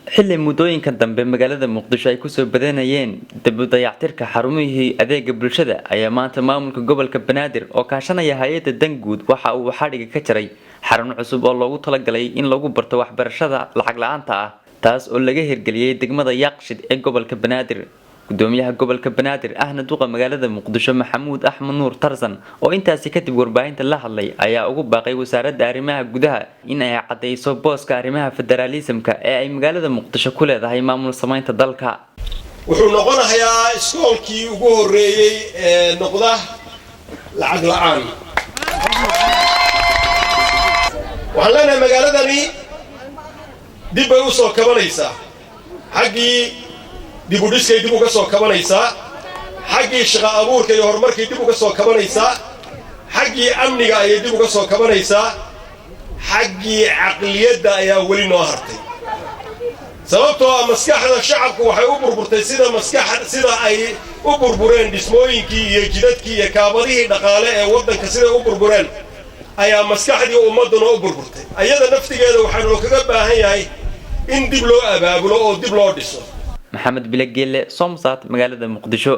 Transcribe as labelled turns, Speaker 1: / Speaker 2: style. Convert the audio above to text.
Speaker 1: Xilli muddooyinka dambe magaalada Muqdisho ay kusoo badanayeen dib u dayactirka xarumihii adeega bulshada, ayaa maanta maamulka gobolka Banaadir oo kaashanaya hay-adda Danguud waxa uu xadhiga ka jaray xarun cusub oo loogu talagalay in lagu barto waxbarashada lacag la-aanta ah, taas oo laga hirgeliyey degmada Yaaqshid ee gobolka Banaadir. Gudoomiyaha gobolka Banaadir ahna duqa magaalada Muqdisho, Maxamuud Axmed Nuur Tarsan, oo intaasi kadib warbaahinta la hadlay, ayaa ugu baaqay Wasaaradda Arrimaha Gudaha in ay caddeyso booska arrimaha federaalismka ee ay magaalada Muqdisho ku leedahay maamul samaynta dalka.
Speaker 2: Wuxuu noqonayaa iskoolkii ugu horreeyey ee noqda lacag la-aan. Waxaan leenahay, magaaladani dib bay u soo kabanaysaa, xaggii dibudhiskay dib uga soo kabanaysaa, xaggii shaqa abuurka iyo horumarkay dib uga soo kabanaysaa, xaggii amniga ayay dib uga soo kabanaysaa, xaggii caqliyadda ayaa weli noo hartay, sababtoo ah maskaxda shacabku waxay u burburtay sida maskax sida ay u burbureen dhismooyinkii iyo jidadkii iyo kaabadihii dhaqaale ee waddanka. Siday u burbureen ayaa maskaxdii ummadduna u burburtay. Ayada naftigeeda waxaanu kaga baahan yahay in dib loo abaabulo oo dib loo dhiso.
Speaker 1: Maxamed Bilageele, Somsat, magaalada Muqdisho.